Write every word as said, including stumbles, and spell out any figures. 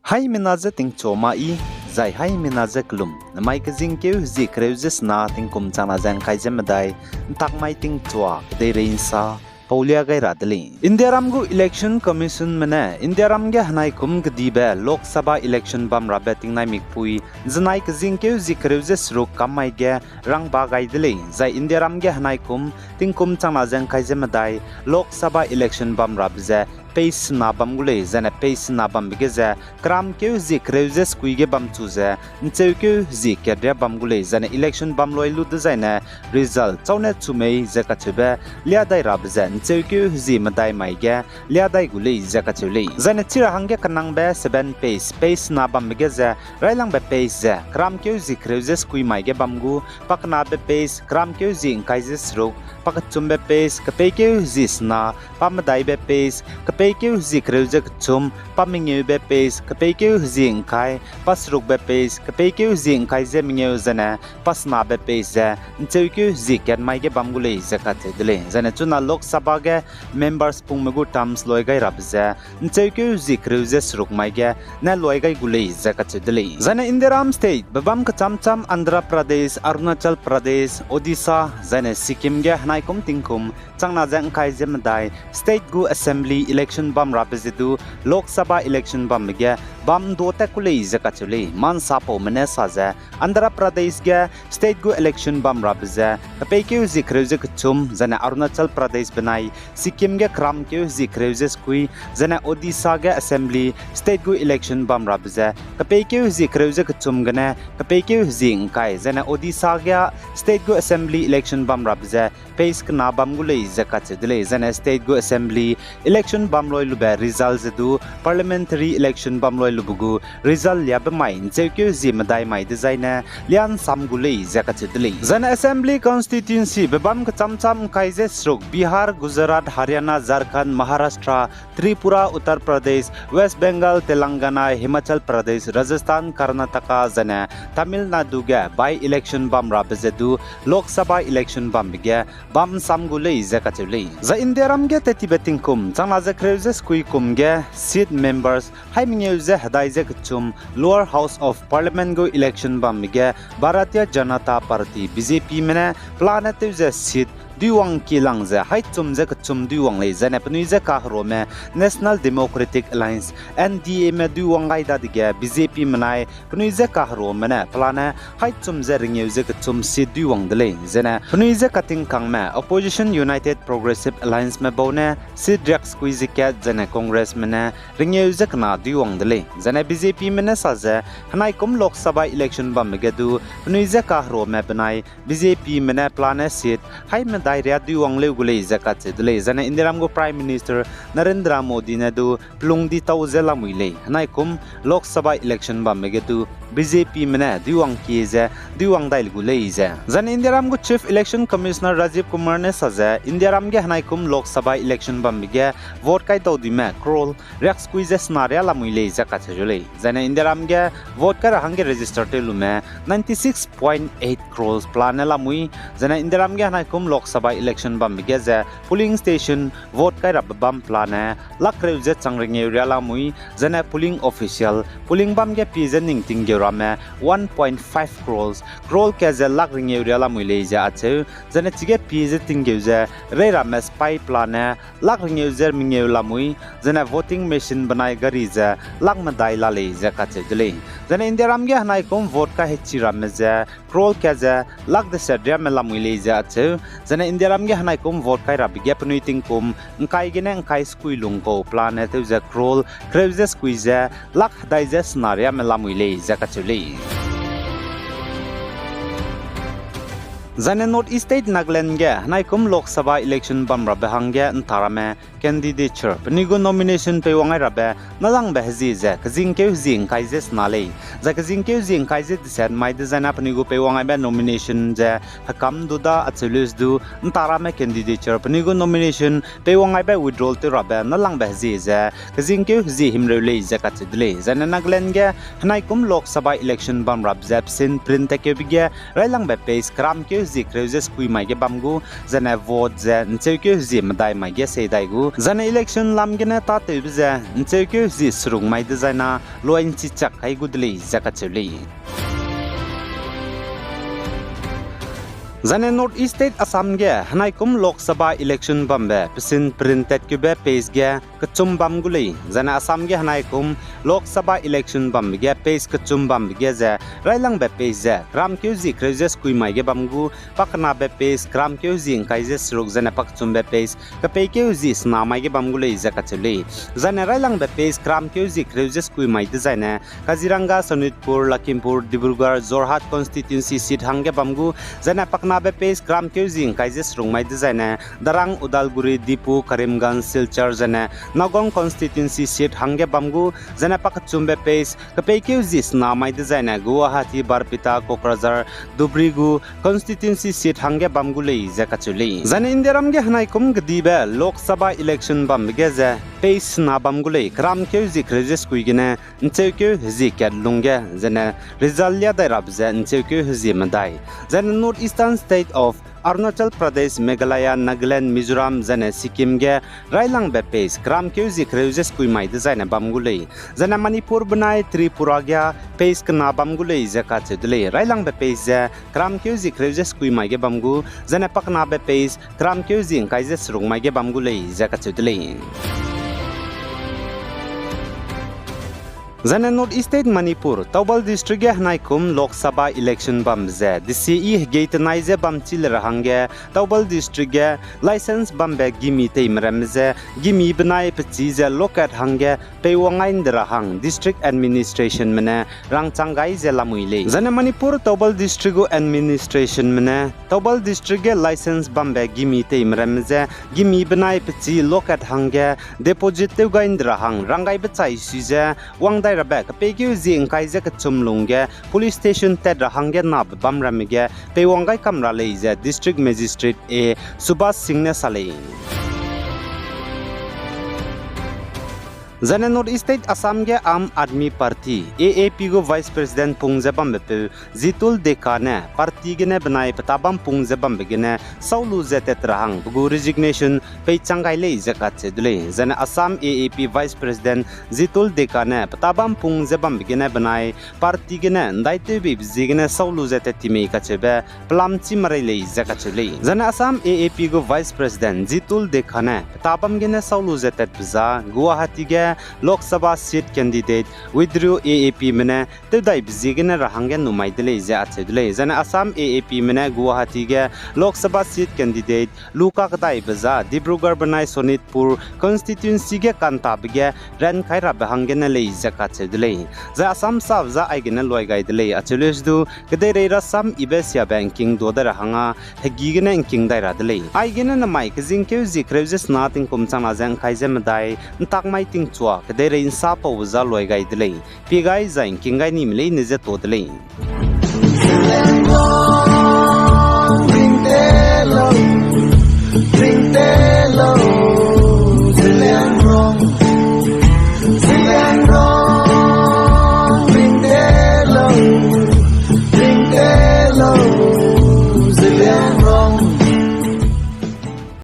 Haimena je tingchua ma i, zai haimena je kelum, namai kezingkeu hezie kereu ze sena tingkum changna ze ngkai ze medai, ntak mai tingchua kedeirei nsa, paulia gai ra de lei. Indiaram gu Election Commissionme ne Indiaram ge henaikum kedibe Lok Sabha election bamrabe tingnai mikpui, zenai kezingkeu hezie kereu ze seruk kam mai ge rangba gai de lei, zai Indiaram ge henaikum tingkum changna ze ngkai ze medai, Lok Sabha election bamrabe ze peisena bam gu lei, zaine peisena bambe ge ze keramkeu hezie kereu ze sekui ge bamchu ze, ncheukeu hezie kat riâ bam gu lei, zaine election bam loi lu dezaine result chau ne chu mei ze kacheube liâ dai rabe ze ncheukeu hezie medai mai ge liâ dai gu lei ze kacheu lei. Zaine chi ra hangge kenangbe seven peis, peisena bambe ge ze railangbe peis ze keramkeu hezie kereu ze sekui mai ge bam gu, pakenabe peis, keramkeu hezie ngkai ze seruk, pakechumbe peis, kepeikeu hezie sena, pamedaibe peis, kepeikeu hezie kereu ze kechum, pamengeube peis, kepeikeu hezie ngkai, paserukbe peis, kepeikeu hezie ngkai ze mengeu zaine, pasenabe peis ze, ncheukeu hezie kat mai ge bam gu lei ze kacheu de lei. Zaine chuna Lok Sabha ge members pungme gu terms loi gai rabe ze, ncheukeu hezie kereu ze seruk mai ge ne loi gai gu lei ze kacheu de lei. Zaine Indiaram state bebâm kecham cham Andhra Pradesh, Arunachal Pradesh, Odisha, zaine Sikkim ge henaikum tingkum changna ze ngkai ze medai state gu assembly election bamrabe ze du Lok Sabha election bambe ge bam du tat ku lei ze kacheu lei. Mansapaume ne sa ze Andhra Pradesh ge state gu election bamrabe ze kepeikeu hezie kereu ze kechum, zaine Arunachal Pradesh benai Sikkim ge keramkeu hezie kereu ze sekui, zaine Odisha ge assembly state gu election bamrabe ze kepeikeu hezie kereu ze kechum gene kepeikeu hezie ngkai, zaine Odisha ge state gu assembly election bamrabe ze peis kena bam gu lei ze kacheu de lei. Zaine state gu assembly election bam loi lube result ze du parliamentary election bam loi lube gu result liabe mai ncheukeu hezie medai mai dezaine liâ nsam gu lei ze kacheu de lei. Zaine assembly constituency bebâm kecham cham ngkai ze seruk Bihar, Gujarat, Haryana, Jharkhand, Maharashtra, Tripura, Uttar Pradesh, West Bengal, Telangana, Himachal Pradesh, Rajasthan, Karnataka, zaine Tamil Nadu ge by-election bamrabe ze du Lok Sabha election bambe ge bam nsam gu lei ze kacheu lei. Zai Indiaram ge tettibe tingkum changna ze kereu ze sekui kum ge seat members hai mengeu ze hedai ze kechum Lower House of Parliament gu election bambe ge Bharatiya Janata Party, B J Pme ne pelane tew ze seat duiwang kilang ze haî chum ze kechum duiwang lei, zaine penui ze kaheruame National Democratic Alliance, N D Ame duiwang gai dadege B J P menai penui ze kaheruame ne pelane haî chum ze rengeu ze kechum seat duiwang de lei, zaine penui ze katingkangme opposition United Progressive Allianceme bau ne seat riaksekui ze kat, zaine Congressme ne rengeu ze kena duiwang de lei, zaine B J Pme ne sa ze henaikum Lok Sabha election bambe ge du penui ze kaheruame benai B J Pme ne pelane seat haî medai riâ duiwang leu gu lei ze kacheu de lei, zaine Indiaram gu Prime Minister Narendra Modi ne du pelung di tau ze lamui lei, henaikum Lok Sabha election bambe ge du B J Pme ne duiwang kie ze duiwang dai le gu lei ze. Zaine Indiaram gu Chief Election Commissioner Rajiv Kumar ne sa ze Indiaram ge henaikum Lok Sabha election bambe ge vote kai dau dime crore riaksekui ze sena riâ lamui lei ze kacheu lei, zaine Indiaram ge vote kai ra hangge register tew lume ninety six point eight crores pelane lamui, zaine Indiaram ge henaikum Lok Sabha election bambe ge ze polling station vote kai rabe bam pelane lak reu ze chang rengeu riâ lamui, zaine polling official polling bam ge pie ze ning tinggeu ramme one point five crores, crore kat ze lak rengeu riâ lamui lei ze acheu, zaine chige pie ze tinggeu ze rei ramme sipai pelane lak rengeu ze mengeu lamui, zaine voting machine benai gari ze lak medai la lei ze kacheu de lei. Zaine Indiaram ge henaikum vote kai hechi ramme ze crore kat ze lak deset riâme lamui lei ze acheu, zaine Indiaram ge henaikum vote kai rabe ge penui tingkum ngkai gene ngkai sekui lungkau pelane tew ze crore kereu ze sekui ze lak hedai ze sena riâme lamui lei ze kacheu lei. Zaine North East State Nagaland ge henaikum Lok Sabha election bamrabe hangge nta ramme candidature penui gu nomination peiwang gai rabe nâlangbe hezie ze kezingkeu hezie ngkai ze sena lei, zai kezingkeu hezie ngkai ze deset mai dezaine penui gu peiwang gaibe nomination ze hekam du da acheu leus du nta ramme candidature penui gu nomination peiwang gaibe withdrawal tew rabe nâlangbe hezie ze kezingkeu hezie himreu lei ze kacheu de lei. Zaine Nagaland ge henaikum Lok Sabha election bamrabe ze pesin print takeube ge railangbe peis keramkeu Zie kereu ze sekui mai ge bam gu, zane vote ze ncheukeu hezie medai mai ge sei dai gu, zane election lam gene tâtewbe ze ncheukeu hezie seruk mai dezaina loi nchi chak kai gu de lei ze kacheu lei. Zane North East State Assam ge henaikum Lok Sabha election bambe pesin printed keube page ge kechum bam gu lei. Zane Assam ge henaikum Lok Sabha election bambe ge page kechum bambe ge ze railangbe page ze keramkeu zie kereu ze sekui mai ge bam gu, pakenabe page keramkeu zie ngkai ze seruk zane pakechumbe page kepeikeu zie sena mai ge bam gu lei ze kacheu lei. Zane railangbe page keramkeu zie kereu ze sekui mai dezaine Kaziranga, Sonitpur, Lakhimpur, Dibrugarh, Jorhat constituency seat hangge bam gu, zane pakenabe page keramkeu zie ngkai ze seruk mai dezaine Darrang, Udalguri, Diphu, Karimganj, Silchar zane Nagaon constituency seat hangge bam gu, zane pakechumbe page kepeikeu zie sena mai dezaine Guwahati, Barpeta, Kokrajhar, Dhubri gu constituency seat hangge bam gu lei ze kacheu lei. Zane Indiaram ge henaikum kedibe Lok Sabha election bambe ge ze page sena bam gu lei, keramkeu zie kereu ze sekui gene ncheukeu hezie kat lungge, zane result lia dai rabe ze ncheukeu hezie medai. Zane North Eastern State of Arunachal Pradesh, Meghalaya, Nagaland, Mizoram zane Sikkim ge railangbe page keramkeu zie kereu ze sekui mai dezaine bam gu lei. Zane Manipur benai Tripura ge page kena bam gu lei ze kacheu de lei. Railangbe page ze keramkeu zie kereu ze sekui mai ge bam gu, zane pakenabe page keramkeu zie ngkai ze seruk mai ge bam gu lei ze kacheu de lei. Zane North East State Manipur, Thoubal District ge henaikum Lok Sabha election bambe ze desi i hegei tenai ze bamchi le ra hangge Thoubal District ge licence bambe gimi teime ramme ze gimi benai pechî ze lokat hangge peiwang gai nde ra hang District Administrationme ne rangchang gai ze lamui lei. Zane Manipur Thoubal District gu Administrationme ne Thoubal District ge licence bambe gimi teime ramme ze gimi benai pechî lokat hangge deposit tew gai nde ra hang ranggaibe chai sui ze wang dai rabe kepeikeu zie ngkai ze kechum lungge police station tat ra hangge nabe bam ramme ge peiwang gai kam ra lei ze District Magistrate A Subhas Singh ne sa lei. Zane North East State Assam ge Aam Aadmi Party, A A P gu Vice President pung ze bambepeu Jitul Deka ne party gene benai petabam pung ze bambe gene sau lu ze tat ra hang pe gu resignation peichang gai lei ze kacheu de lei. Zane Assam A A P Vice President Jitul Deka ne petabam pung ze bambe gene benai party gene ndaitewbeibe ziegene sau lu ze tat ti mei kacheube pelam chi marei lei ze kacheu lei. Zane Assam A A P gu Vice President Jitul Deka ne petabam gene sau lu ze tatbe za Guwahati ge Lok Sabha seat candidate withdraw A A Pme ne tewdaibe ziegene ra hangge numai de lei ze acheu de lei. Zane Assam A A Pme ne Guwahati ge Lok Sabha seat candidate lukakdaibe za Dibrugarh benai Sonitpur constituency ge kantabe ge rankai rabe hanggene lei ze kacheu de lei. Zai Assam sap za aigene luai gai de lei acheu lei du, kedeirei rasam ibe siabe ngking duâ dai ra hangge hegî gene ngking dai ra de lei. Aigene namai kezingkeu zie kereu ze sena tingkum changna ze ngkai ze medai, ntak mai tingchua kedeirei nsa paube za luai gai de lei. Pie gai zai ngking gai nime leine ze tuâ de lei.